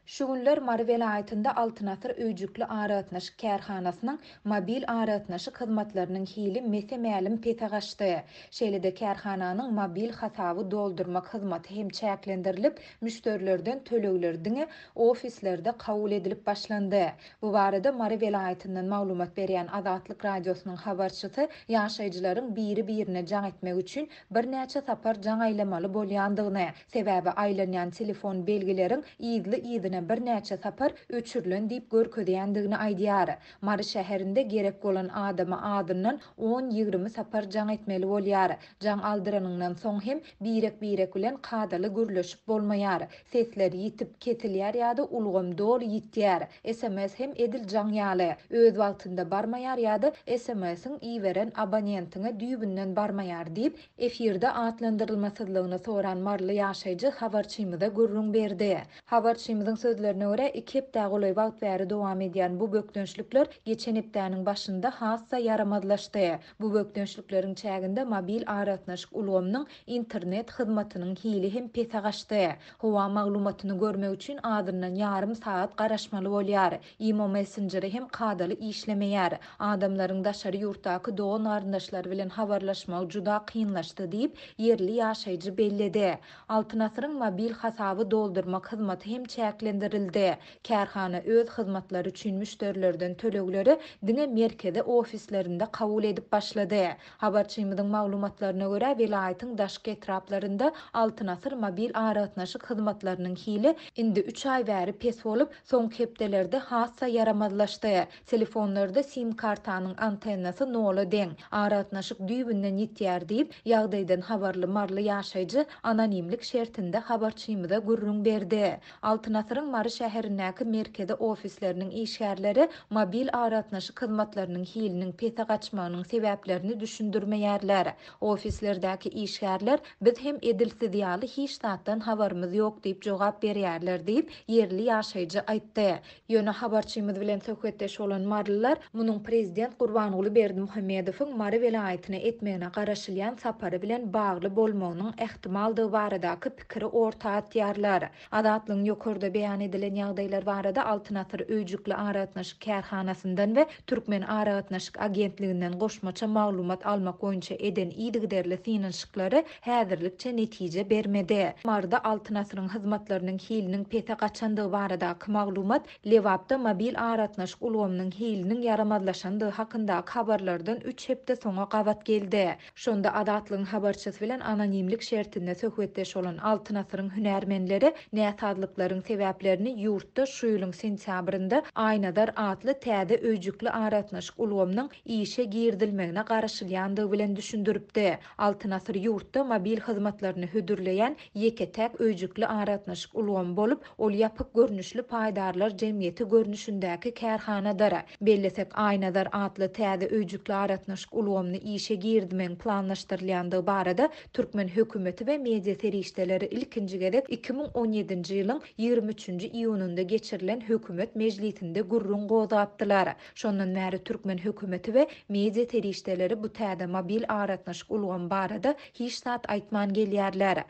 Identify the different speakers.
Speaker 1: Şu günler Mary welaýatynda Altyn asyr öýjükli aragatnaşyk kärhanasynyň mobil aragatnaşyk hyzmatlarynyň hili mese-mälim pese gaçdy. Şeýle-de kärhananyň mobil hasaby doldurmak hyzmaty hem çäklendirilip, müşderilerden tölegler diňe ofislerde kabul edilip başlandy. Bu barada Mary welaýatyndan maglumat berýän Azatlyk Radiosynyň habarçysy ýaşaýjylaryň biri-birine jaň etmek üçin birnäçe sapar jaň aýlamaly bolýandygyny, sebäbi aýlanýan telefon belgileriň yzly-yzyna birnäçe sapar öçürilen diýip görkezýändigini aýdýar. Mary şäherinde gerek bolan adama azyndan on-ýigrimi sapar jaň etmeli bolýar. Jaň aldyranyňdan soň hem birek-birek bilen kadaly gürleşip bolmaýar. Sesler ýitip, kesilýär ýa-da ulgam doly ýitýär. Sms hem edil jaň ýaly, öz wagtynda barmaýar ýa-da SMS-iň iberen abonentiňe düýbünden barmaýar diýip, efirde atlandyrylmasyzlygyny soran maryly ýaşaýjy habarçymyza gürrüň berdi. Habarçymyzyň sözlerine görä, iki hepdä golaý wagt bäri dowam edýän bu bökdençlikler geçen hepdäniň başynda has-da ýaramazlaşdy. Bu bökdençlikleriň çäginde mobil aragatnaşyk ulgamynyň internet hyzmatynyň hili hem pese gaçdy. Howa maglumatyny görmek üçin azyndan ýarym sagat garaşmaly bolýar. Imo messenjeri hem kadaly işlemeýär. Adamlaryň daşary ýurtdaky dogan-garyndaşlary bilen habarlaşmagy juda kynlaşdy diýip, ýerli ýaşaýjy belledi. Altyn asyryň mobil hasaby doldurmak hyzmaty hem çäklendirildi. Kärhana öz hyzmatlary üçin müşderilerden tölegleri diňe merkezi ofislerinde kabul edip başlady. Habarçymyzyň maglumatlaryna görä, welaýatyň daşky etraplarynda Altyn asyr mobil aragatnaşyk hyzmatlarynyň hili indi üç aý bäri pes bolup, soňky hepdelerde has-da ýaramazlaşdy. Telefonlarda sim-kartanyň antennasy nola deň, aragatnaşyk düýbünden ýitýär diýip, ýagdaýdan habarly maryly ýaşaýjy anonimlik şertinde habarçymyza gürrüň berdi. Altyn asyryň Mary şäherindäki merkezi ofisleriniň işgärleri mobil aragatnaşyk hyzmatlarynyň hiliniň pese gaçmagynyň sebäplerini düşündirmeýärler. Ofislerdäki işgärler biz hem edil siz ýaly hiç zatdan habarymyz ýok diýip jogap berýärler diýip, ýerli ýaşaýjy aýtdy. Ýöne habarçymyz bilen söhbetdeş bolan marylylar munuň prezident Gurbanguly Berdimuhamedowyň Mary welaýatyna etmegine garaşylýan sapary bilen bagly bolmagynyň ähtimaldygy baradaky pikiri orta atýarlar. Azatlygyň ýokarda beýan edilen ýagdaýlar barada Altyn asyr öýjükli aragatnaşyk kärhanasyndan we Türkmen aragatnaşyk agentliginden goşmaça maglumat almak boýunça eden yzygiderli synanyşyklary häzirlikçe netije bermedi. Maryda Altyn asyryň hyzmatlarynyň hiliniň pese gaçandygy baradaky maglumat Lebapda mobil aragatnaşyk ulgamynyň hiliniň ýaramazlaşandygy hakyndaky habarlardan üç hepde soňa gabat geldi. Şonda Azatlygyň habarçysy bilen anonimlik şertinde söhbetdeş bolan Altyn asyryň hünärmenleri näsazlyklaryň sebäplerini ýurtda şu ýylyň sentýabrynda Aýnazar atly täze öýjükli aragatnaşyk ulgamynyň işe girizilmegine garaşylýandygy bilen düşündiripdi. Altyn asyr ýurtda mobil hyzmatlaryny hödürleýän ýeke-täk öýjükli aragatnaşyk ulgamy bolup, ol ýapyk görnüşli paýdarlar jemgyýeti görnüşindäki kärhanadyr. Bellesek, Aýnazar atly täze öýjükli aragatnaşyk ulgamyny işe girizmegiň planlaşdyrylýandygy barada türkmen hökümeti we media serişdeleri ilkinji gezek 2017-nji ýylyň 23-nji iýunynda geçirilen hökümet mejlisinde gürrüň gozgapdylar. Şondan bäri türkmen hökümeti we media serişdeleri bu täze mobil aragatnaşyk ulgamy barada hiç zat aýtman gelýärler.